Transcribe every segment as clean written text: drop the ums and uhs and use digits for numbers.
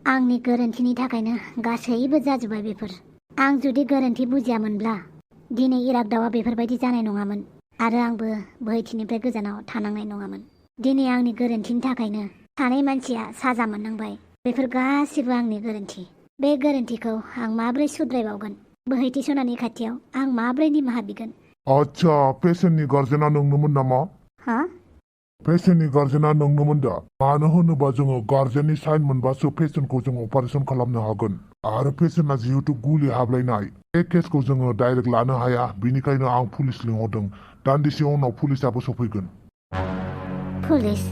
आंनि गोरोन्थिनि थाखायनो गासैबो जाजोब्बाय बेफोर। आं जुदि गोरोन्थि बुजियामोनब्ला दिनै इरागदावआ बेफोरबायदि जानाय नङामोन आरो आंबो बोहैथिनिफ्राय गोजानाव थानांनाय नङामोन। दिनै आंनि गोरोन्थिनि थाखायनो सानै मानसिया साजा मोननांबाय। बेफोर गासिबो आंनि गोरोन्थि। बे गोरोन्थिखौ आं माब्रै सुद्रायबावगोन? बोहैथि सनानि खाथियाव आं माब्रै निमाहा बिगोन? आच्छा, पेसेन्टनि गार्जेना नोंनोमोन नामा? हा? पेसेन्टनि गार्जेना नोंनोमोन दा? मानो होनोबा जोङो गार्जेननि साइन मोनबासो पेसेन्टखौ जों अपारेसन खालामनो हागोन। आरो पेसेन्टआ जिहेतु गुलि हाबलायनाय, बे केसखौ जोङो डाइरेक्ट लानो हाया। बेनिखायनो आं पुलिस लिंहरदों। दान्दिसे उनाव पुलिसआबो सफैगोन। पुलिस?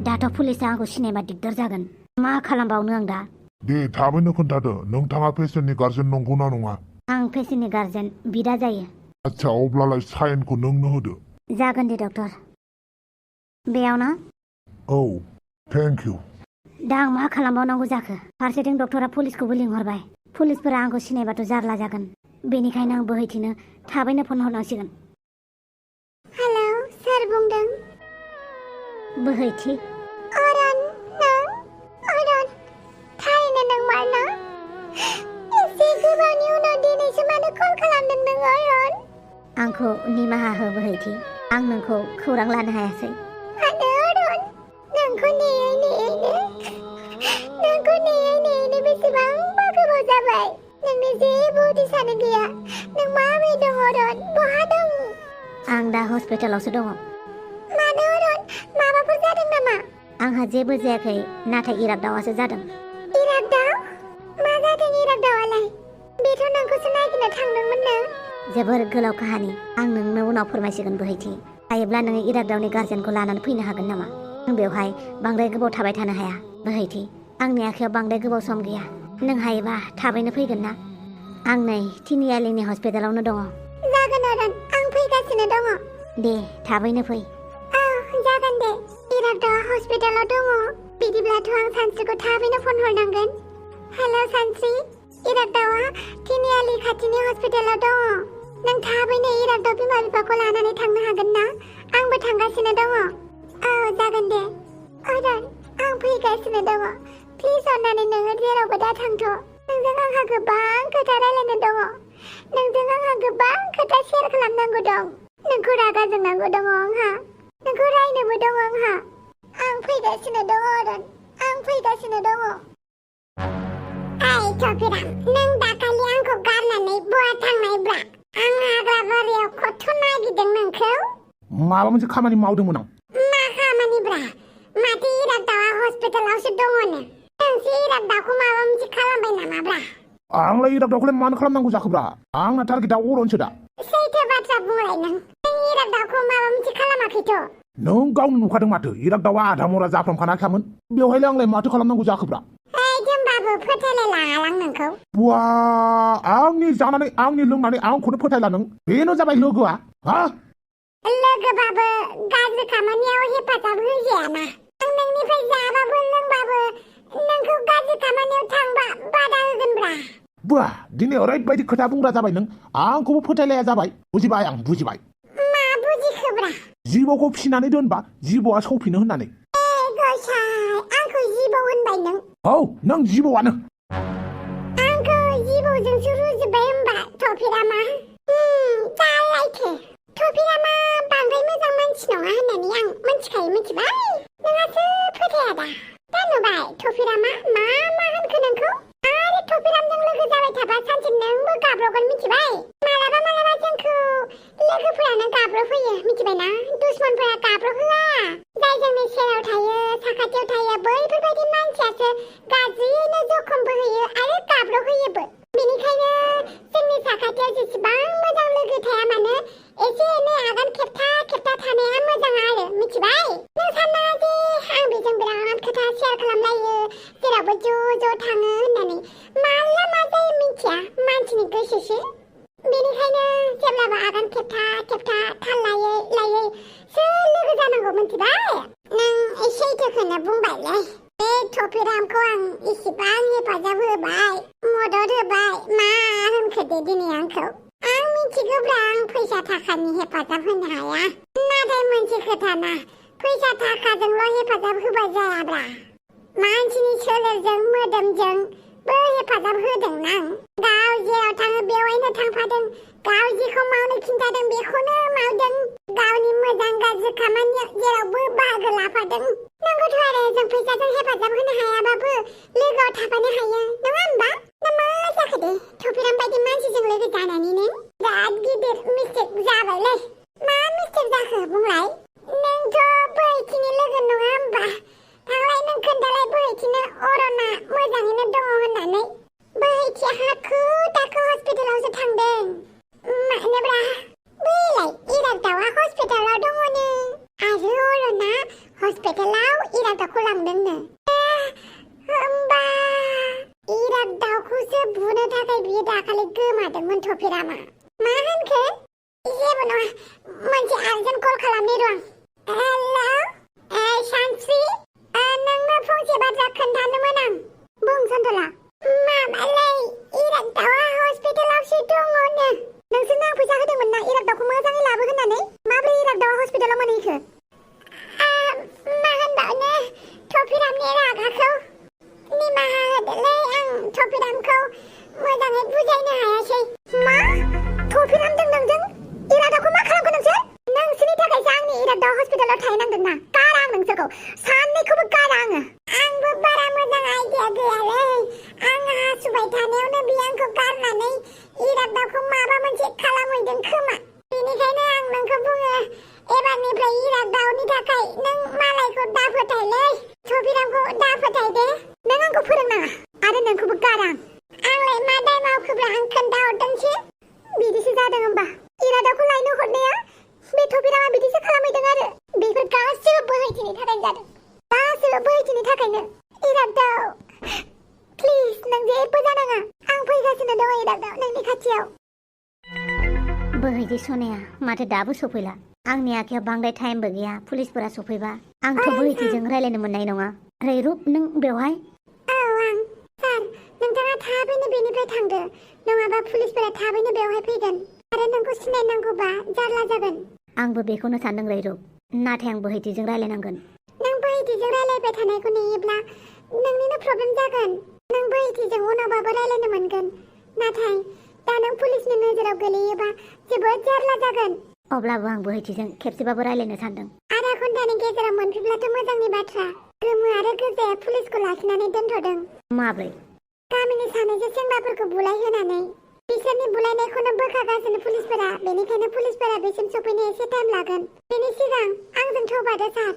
दाथ' पुलिसआ आंखौ सिनायबा दिगदार जागोन। मा खालामबावनो आं दा? दे थाबैनो खोन्थादो, नोंथाङा पेसेन्टनि गार्जेन नंगौना नङा? आं पेसेन्टनि गार्जेन, बिदा जायो। आच्छा, अब्लालाय साइनखौ नोंनो होदो। जागोन दे डक्टर। बेयाव ना? औ, थेंक इउ। दा आं मा खालामबावनांगौ जाखो? फारसेथिं डक्टरा पुलिसखौबो लिंहरबाय। पुलिसफोरा आंखौ सिनायबाथ' जारला जागोन। बेनिखायनो आं बोहैथिनो थाबैनो फन हरनांसिगोन। हेलौ, सोर बुंदों? बोहैथि। अरन, नों? अरन, थारैनो नों मारना? एसे गोबावनि उनाव दिनैसो मानो कल खालामदों नों अरन? आंखौ निमाहा हो बोहैथि। आं नोंखौ खौरां लानो हायासै। मानो अरन? नोंखौ नेयै बेसेबांबा गोबाव जाबाय। नोंनि जेबो उदिसानो गैया। नों माबोरै दं अरन? बहा दं? आं दा हस्पिटालावसो दङ। मानो अरन? माबाफोर जादों नामा? आंहा जेबो जायाखै, नाथाय इरागदावआसो जादों। इरागदाव? मा जादों इरागदावआलाय? बेथ' नोंखौसो नागिरनो थांदोंमोननो। जोबोर गोलाव काहानि। आं नोंनो उनाव फोरमायसिगोन बोहैथि। हायोब्ला नोङो इरागदावनि गार्जेनखौ लानानै फैनो हागोन नामा? आं बेवहाय बांद्राय गोबाव थाबाय थानो हाया बोहैथि। आंनि आखायाव बांद्राय गोबाव सम गैया। नों हायोबा थाबैनो फैगोन ना? आं नै तिनिआलिनि हस्पिटालावनो दङ। जागोन अरन, आं फैगासिनो दङ। दे, थाबैनो फै। औ, जागोन दे। इरागदावआ हस्पिटालाव दङ। बिदिब्लाथ' आं सानस्रिखौ थाबैनो फन हरनांगोन। हेल' सानस्रि, इरागदावआ तिनिआलि खाथिनि हस्पिटालाव दङ। नों थाबैनो इरागदाव बिमा बिफाखौ लानानै थांनो हागोन ना? आंबो थांगासिनो दङ। औ, जागोन दे। अरन, आं फैगासिनो दङ। प्लिज अन्नानै नोङो जेरावबो दा थांथ'। नोंजों आंहा गोबां खोथा रायलायनो दङ। नोंजों आंहा गोबां खोथा शेयार खालामनांगौ दं। नोंखौ रागा जोंनांगौ दङ आंहा। नोंखौ रायनोबो दङ आंहा। आं फैगासिनो दङ अरन, आं फैगासिनो दङ। ओइ थफिराम, नों दाखालि आंखौ गारनानै बहा थांनायब्रा? आं हाग्राबारियाव खथ' नागिरदों नोंखौ। माबा मोनसे खामानि मावदोंमोन आं। मा खामानिब्रा? माथो इरागदावआ हस्पिटालावसो दङनो। नोंसो इरागदावखौ माबा मोनसे खालामबाय नामाब्रा? आंलाय इरागदावखौलाय मानो खालामनांगौ जाखोब्रा? आंना टारगेटआ अरनसो दा। सैथो बाथ्रा बुंलाय नों इरागदावखौ माबा मोनसे खालामाखैथ'। नों गावनो नुखादों माथो, इरागदावआ आधा मरा जाफ्रामखानायखामोन। बेवहायलाय आंलाय माथो खालामनांगौ जाखोब्रा? होमबाबो फोथायलाय लाङालां नोंखौ। बुवा, आंनि जानानै आंनि लोंनानै आंखौनो फोथायला नों? बेनो जाबाय लोगोआ, हा? लोगोबाबो गाज्रि खामानियाव हेफाजाब होजायाना। आं नोंनिफ्राय जाबाबो लोंबाबो नोंखौ गाज्रि खामानियाव थांबा बादा होगोनब्रा। बुवा, दिनै ओरैबायदि खोथा बुंग्रा जाबाय नों, आंखौबो फोथायलाया जाबाय। बुजिबाय आं, बुजिबाय। मा बुजिखोब्रा? जिबौखौ फिसिनानै दोनबा जिबौआ सौफिनो होननानै। गसाय, आंखौ जिबौ होनबाय नों? औ, नों जिबौआनो। आंखौ जिबौजोंसो रुजुबाय होमबा थफिरामा? जालायथो। थफिरामा बांद्राय मोजां मानसि नङा होननानै आं मिथिखायो, मिथिबाय? नोंहासो फोथाया दा नुबाय थफिरामा मा होनखो नोंखौ? आरो थफिरामजों लोगो जाबाय थाबा सानसे नोंबो गाब्रगोन, मिथिबाय? मालाबा जोंखौ लोगोफोरानो गाब्रहोयो, मिथिबायना? दुश्मनफोरा गाब्रहोआ। जाय जोंनि सेराव थायो, साखाथियाव थायो, बैफोरबायदि मानसियासो गाज्रियैनो जखमबो होयो आरो गाब्रहोयोबो। बेनिखायनो जोंनि साखाथियाव जेसेबां मोजां लोगो थाया मानो, एसे एनै आगान खेबथा थानाया मोजां आरो, मिथिबाय? नों साननाङा जे आं बेजों बिराद खोथा शेयार खालामलायो, जेरावबो ज' थाङो होननानै। माला मा जायो मिथिया, मानसिनि गोसोसो। बेनिखायनो जेब्लाबो आगान खेबथा थाल लायै लोगो जानांगौ, मिथिबाय? नों सैथोखौनो बुंबायलै। बे थफिरामखौ आं इसिबां हेफाजाब होबाय, मदद होबाय, मा होनखो दे दिनै आंखौ? आं मिथिगौब्रा आं फैसा थाखानि हेफाजाब होनो हाया। नाथाय मोनसे खोथा ना, फैसा थाखाजोंल' हेफाजाब होबा जायाब्रा। मानसिनि सोलेरजों मोदोमजोंबो हेफाजाब होदों आं। गाव जेराव थाङो बेवहायनो थांफादों। गाव जेखौ मावनो खिन्थादों बेखौनो मावदों। गावनि मोजां गाज्रि खामानियाव जेरावबो बाहागो लाफादों। नंगौथ' आरो जों फैसाजों हेफाजाब होनो हायाबाबो लोगोआव थाफानो हायो नङा होमबा? ना मा जाखो दे थफिराम बायदि मानसिजों लोगो जानानैनो बिराद गिदिर मिस्टेक जाबायलै। मा मिस्टेक जाखो बुंलाय? नोंथ' बोहैथिनि लोगो नङा होमबा? थांलाय नों खोन्थालाय बोहैथिनो अरना मोजाङैनो दङ होननानै। बोहैथिया हाखु दाखु हस्पिटालावसो थांदों। मानोब्रा बैलाय इरागदावा हस्पिटालाव दङनो आरो अरना हस्पिटालाव इरागदावखौ लांदोंनो। होमबा इरागदावखौसो बुनो थाखाय बियो दाखालि गोमादोंमोन थफिरामा। मा होनखो? जेबो नङा, मोनसे आर्जेन्ट कल खालामनि र' आं। हेलौ सानस्रि, नोंनो फंसे बाथ्रा खोन्थानोमोन आं। बुं सन्तला। माबालै इरागदावा हस्पिटालावसो दङनो। नोंसोरनो आं फैसा होदोंमोन ना इरागदावखौ मोजाङै लाबो होननानै। माब्रै इरागदावा हस्पिटालाव मोनहैखो? मा होनबावनो थफिरामनि रागाखौ। निमाहा होदोलै, आं थफिरामखौ मोजाङै बुजायनो हायासै। मा? थफिरामजों नोंजों इरागदावखौ मा खालामखो नोंसोर? नोंसोरनि थाखायसो आंनि इरागदाव हस्पिटालाव थाहैनांदों ना। गारा आं नोंसोरखौ सानैखौबो गारा आङो। आंबो बारा मोजां आइडिया गैयालै। आं हासुबाय थानायावनो बियो आंखौ गारनानै इरागदावखौ माबा मोनसे खालामहैदों खोमा। बेनिखायनो आं नोंखौ बुङो, एबारनिफ्राय इरागदावनि थाखाय नों मालायखौ दाफोथायलै। थफिरामखौ दाफोथाय दे। नों आंखौ फोरोंनाङा आरो नोंखौबो गारा आं। आंलाय मा दाय मावखोब्ला आं खोन्थाहरदोंसो। बिदिसो जादों होमबा इरागदावखौ लायनो हरनाया। बे थफिरामा बिदिसो खालामहैदों आरो बेफोर गासिबो बोहैथिनि थाखायनो जादों। गासिबो बोहैथिनि थाखायनो। इरागदाव प्लिज नों जेबो जानाङा। आं फैगासिनो दङ इरागदाव नोंनि खाथियाव। बोहैथि सनाया माथो दाबो सफैला। आंनि आखायाव बांद्राय टाइमबो गैया। पुलिसफोरा सफैबा आंथ' बोहैथिजों रायलायनो मोननाय नङा। रैरुप नों बेवहाय? औ आं। सार नोंथाङा थाबैनो बेनिफ्राय थांदो, नङाबा पुलिसफोरा थाबैनो बेवहाय फैगोन आरो नोंखौ सिनायनांगौबा जारला जागोन। आंबो बेखौनो सानदों रैरुप, नाथाय आं बोहैथिजों रायलायनांगोन। नों बोहैथिजों रायलायबाय थानायखौ नेयोब्ला नोंनिनो प्रब्लेम जागोन। नों बोहैथिजों उनावबाबो रायलायनो मोनगोन, नाथाय दा नों पुलिसनि नोजोराव गोलैयोबा जोबोद जारला जागोन। अब्लाबो आं बोहैथिजों खेबसेबाबो रायलायनो सानदों। आधा घन्टानि गेजेराव मोनफैब्लाथ' मोजांनि बाथ्रा। गोमो आरो गोजाया पुलिसखौ लाखिनानै दोनथ'दों। माब्रै? गामिनि सानैसो सेंग्राफोरखौ बुलायहोनानै बिसोरनि बुलायनायखौनो बोखागासिनो पुलिसफोरा। बेनिखायनो पुलिसफोरा बेसिम सफैनो एसे टाइम लागोन। बेनि सिगां आंजों थौबादो सार।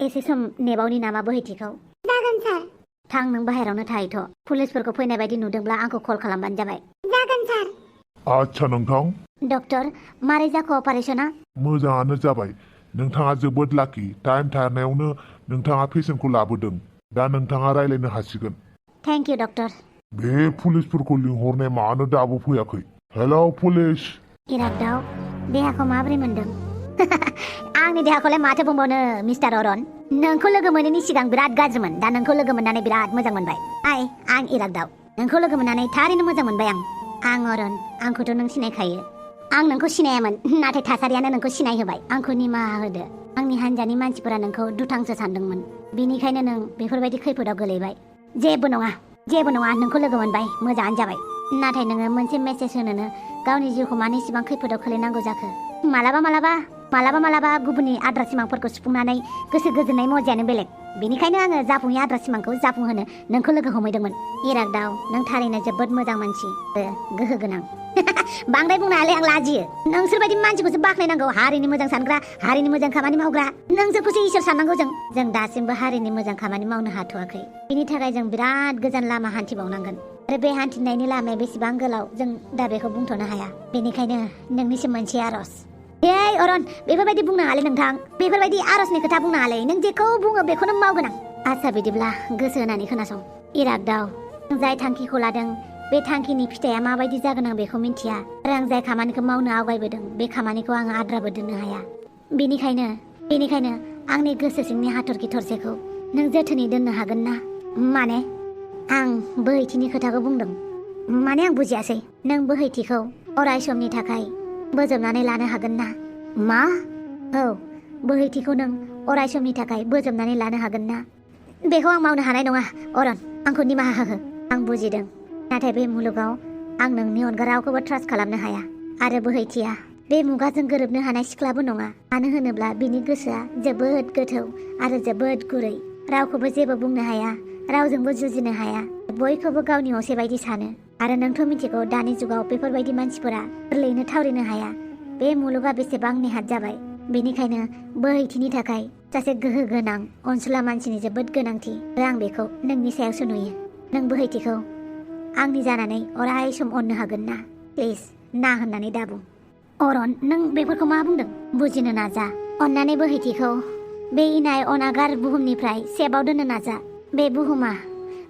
एसे सम नेबावनि नामा बोहैथिखौ? जागोन सार। थां नों बाहेरावनो थाहैथ'। पुलिसफोरखौ फैनाय बायदि नुदोंब्ला आंखौ कल खालामबानो जाबाय। जागोन सार। आच्छा नोंथां। डक्टर मारै जाखो अपारेशना? मोजाङानो जाबाय। नोंथाङा जोबोद लाखि। टाइम थानायावनो नोंथाङा पेसेन्टखौ लाबोदों। दा नोंथाङा रायलायनो हासिगोन। Thank you doctor. बे पुलिसफोरखौ लिंहरनाय मानो दाबो फैयाखै? Hello police. इरागदाव देहाखौ माबोरै मोनदों? आंनि देहाखौलाय माथो बुंबावनो मिस्टार अरन। नोंखौ लोगो मोनैनि सिगां बिराद गाज्रिमोन, दा नोंखौ लोगो मोननानै बिराद मोजां मोनबाय। आं इरागदाव। नोंखौ लोगो मोननानै थारैनो मोजां मोनबाय आं अरन। आंखौथ' नों सिनायखायो। आं नोंखौ सिनायामोन, नाथाय थासारियानो नोंखौ सिनायहोबाय। आंखौ निमाहा होदो। आंनि हान्जानि मानसिफोरा नोंखौ दुथांसो सानदोंमोन, बेनिखायनो नों बेफोरबायदि खैफोदाव गोलैबाय। जेबो नङा नोंखौ लोगो मोनबाय, मोजाङानो जाबाय। नाथाय नोङो मोनसे मेसेज होनोनो गावनि जिउखौ मानो इसिबां खैफोदाव खोलैनांगौ जाखो? मालाबा गुबुननि आद्रा सिमांफोरखौ सुफुंनानै गोसो गोजोननाय मजायानो बेलेग। बेनिखायनो आङो जाफुङै आद्रा सिमांखौ जाफुंहोनो नोंखौ लोगो हमहैदोंमोन। इरागदाव नों थारैनो जोबोद मोजां मानसि, गोहो गोनां। बांद्राय बुंनो हायालै, आं लाजियो। नोंसोर बायदि मानसिखौसो बाख्नायनांगौ। हारिनि मोजां सानग्रा, हारिनि मोजां खामानि मावग्रा नोंसोरखौसो इसोर साननांगौ। जों दासिमबो हारिनि मोजां खामानि मावनो हाथ'वाखै। बेनि थाखाय जों बिराद गोजान लामा हान्थिबावनांगोन आरो बे हान्थिनायनि लामाया बेसेबां गोलाव जों दा बेखौ बुंथ'नो हाया। बेनिखायनो नोंनिसिम मोनसे आर'ज। अरन बेफोरबायदि बुंनाङालै नोंथां। बेफोरबायदि आर'जनि खोथा बुंनाङालै। नों जेखौ बुङो बेखौनो मावगोन आं। आच्छा बिदिब्ला गोसो होनानै खोनासं। इरागदाव जाय थांखिखौ लादों बे थांखिनि फिथाइया माबायदि जागोन आं बेखौ मिन्थिया, आरो आं जाय खामानिखौ मावनो आवगायबोदों बे खामानिखौ आं आद्राबो दोननो हाया। बेनिखायनो आंनि गोसो सिंनि हाथरखि थरसेखौ नों जोथोनै दोननो हागोन ना? माने आं बोहैथिनि खोथाखौ बुंदों। माने आं बुजियासै। नों बोहैथिखौ अराय समनि थाखाय बोजबनानै लानो हागोन ना? मा? औ, बोहैथिखौ नों अराय समनि थाखाय बोजबनानै लानो हागोन ना? बेखौ आं मावनो हानाय नङा अरन आंखौ निमाहा हो आं बुजिदों नाथाय बे मुलुगाव आं नोंनि अनगा रावखौबो ट्रास्ट खालामनो हाया आरो बोहैथिया बे मुगाजों गोरोबनो हानाय सिख्लाबो नङा मानो होनोब्ला बिनि गोसोआ जोबोद गोथौ आरो जोबोद गुरै रावखौबो जेबो बुंनो हाया रावजोंबो जुजिनो हाया बयखौबो गावनि असे बायदि सानो आरो नोंथ' मिथिगौ दानि जुगाव बेफोरबायदि मानसिफोरा गोरलैयैनो थावरिनो हाया बे मुलुगा बेसेबां नेहाथ जाबाय बेनिखायनो बोहैथिनि थाखाय सासे गोहो गोनां अनसुला मानसिनि जोबोद गोनांथि आरो आं बेखौ नोंनि सायावसो नुयो नों बोहैथिखौ आंनि जानानै अराय सम अननो हागोन ना प्लिज ना होननानै दाबुं अरन नों बेफोरखौ मा बुंदों बुजिनो नाजा अन्नानै बोहैथिखौ बे इनाय अनागार बुहुमनिफ्राय सेफआव दोननो नाजा बे बुहुमा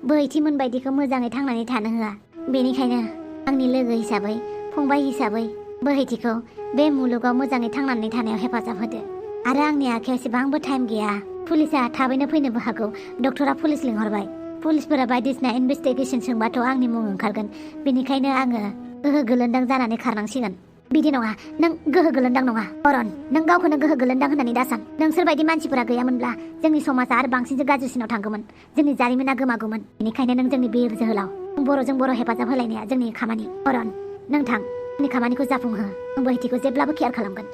बोहैथिमोन बायदिखौ मोजाङै थांनानै थानो होआ बेनिखायनो आंनि लोगो हिसाबै फंबाय हिसाबै बोहैथिखौ बे मुलुगाव मोजाङै थांनानै थानायाव हेफाजाब होदो आरो आंनि आखायाव एसेबांबो टाइम गैया पुलिसा थाबैनो फैनोबो हागौ डक्टरा पुलिस लिंहरबाय पुलिसफोरा बायदिसिना इनभेस्टिगेसन सोंबाथ' आंनि मुं ओंखारगोन बेनिखायनो आङो गोहो गोलोन्दां जानानै खारनांसिगोन बिदि नङा नों गोहो गोलोन्दां नङा अरन नों गावखौनो गोहो गोलोन्दां होननानै दासान नोंसोरबायदि मानसिफोरा गैयामोनब्ला जोंनि समाजा आरो बांसिनसो गाज्रिसिनाव थांगौमोन जोंनि जारिमिना गोमागौमोन बेनिखायनो नों जोंनि बिर जोहोलाव बर'जों बर' हेफाजाब होलायनाया जोंनि खामानि अरन नों थां आंनि खामानिखौ जाफुंहो आं बोहैथिखौ जेब्लाबो केयार खालामगोन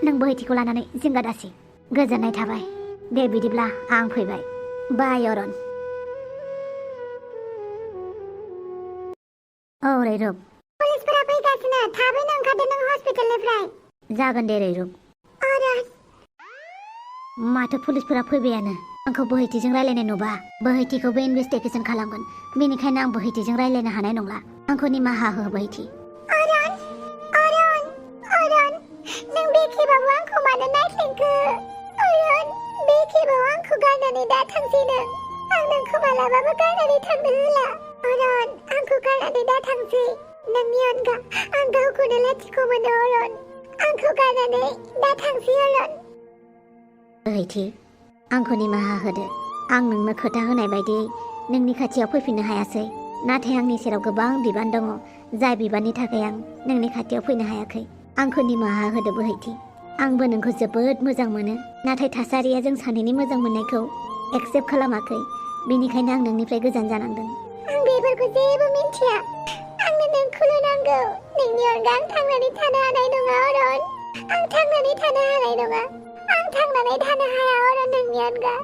नों बोहैथिखौ लानानै जिंगा दासि गोजोननाय थाबाय दे बिदिब्ला आं फैबाय बाय अरन औ रैरुब पुलिसफोरा फैगासिनो थाबैनो ओंखारदो नों हस्पिटालनिफ्राय जागोन दे रैरुब अरन माथो पुलिसफोरा फैबायानो आंखौ बोहैथिजों रायलायनाय नुबा बोहैथिखौबो इनभेस्टिगेसन खालामगोन बेनिखायनो आं बोहैथिजों रायलायनो हानाय नंला आंखौ निमाहा हो बोहैथि अरन अरन अरन नों बे खेबाबो आंखौ मानो नायख्लेंखो अरन बे खेबाव आंखौ गारनानै दा थांसै नों आं नोंखौ मालाबाबो गारनानै थांनो होला अरन आंखौ गारनानै दा थांसै नोंनि अनगा आं गावखौनो लाथिख' मोनो अरन आंखौ गारनानै दा थांसै अरन बोहैथि आंखौ निमाहा होदो आं नोंनो खोथा होनाय बायदि नोंनि खाथियाव फैफिननो हायासै नाथाय आंनि सेराव गोबां बिबान दङ जाय बिबाननि थाखाय आं नोंनि खाथियाव फैनो हायाखै आंखौ निमाहा होदो बोहैथि आंबो नोंखौ जोबोद मोजां मोनो नाथाय थासारिया जों सानैनि मोजां मोननायखौ एक्सेप्ट खालामाखै बेनिखायनो आं नोंनिफ्राय गोजान जानांदों आं बेफोरखौ जेबो मिन्थिया आंनो नोंखौल' नांगौ नोंनि अनगा आं थांनानै थानो हानाय नङा अरन आं थांनानै थानो हानाय नङा आं थांनानै थानो हाया अरन नोंनि अनगा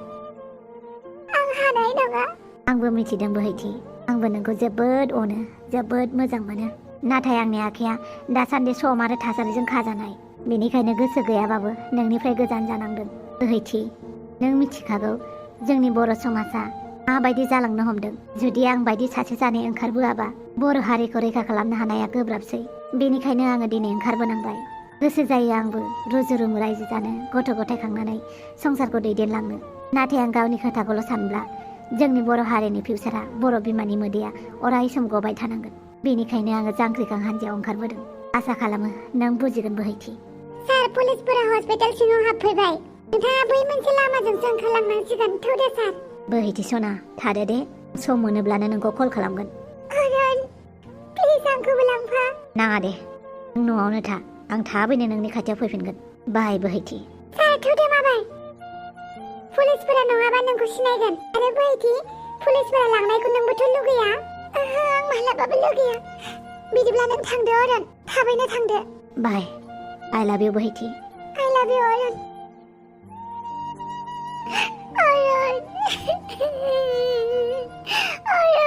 आं हानाय नङा आंबो मिथिदों बोहैथि आंबो नोंखौ जोबोद अनो जोबोद मोजां मोनो नाथाय आंनि आखाया दासान्दि सम आरो थासारिजों खाजानाय बेनिखायनो गोसो गैयाबाबो नोंनिफ्राय गोजान जानांदों बोहैथि नों मिथिखागौ जोंनि बर' समाजा माबायदि जालांनो हमदों जुदि आं बायदि सासे जानो ओंखारबोआबा बर' हारिखौ रैखा खालामनो हानाया गोब्राबसै बेनिखायनो आङो दिनै ओंखारबोनांबाय गोसो जायो आंबो रुजु रुमु रायजो जानो गथ' गथाय खांनानै संसारखौ दैदेनलांनो नाथाय आं गावनि खोथाखौल' सानब्ला जोंनि बर' हारिनि फिउचारा बर' बिमानि मोदैया अराय सम गबाय थानांगोन बेनिखायनो आङो जांख्रिखां हान्जायाव ओंखारबोदों आसा खालामो नों बुजिगोन बोहैथि सार पुलिसफोरा हस्पिटाल सिङाव हाबफैबाय नोंथाङा बै मोनसे लामाजोंसो ओंखारलांनांसिगोन थौदो सार बोहैथि सना थादो दे सम मोनोब्लानो नोंखौ कल खालामगोन अरन प्लिज आंखौबो लांफा नाङा दे नों न'आवनो था आं थाबैनो नोंनि खाथियाव फैफिनगोन बाय बोहैथि सार थौदो माबाय पुलिसफोरा नङाबा नोंखौ सिनायगोन आरो बैदि पुलिसफोरा लांनायखौ नोंबोथ' लुगैया ओहो आं मालाबाबो लुगैया बिदिब्ला नों थांदो अरन थाबैनो थांदो बाय आइ लाभ इउ बोहैथि I love you अरन अरन अरन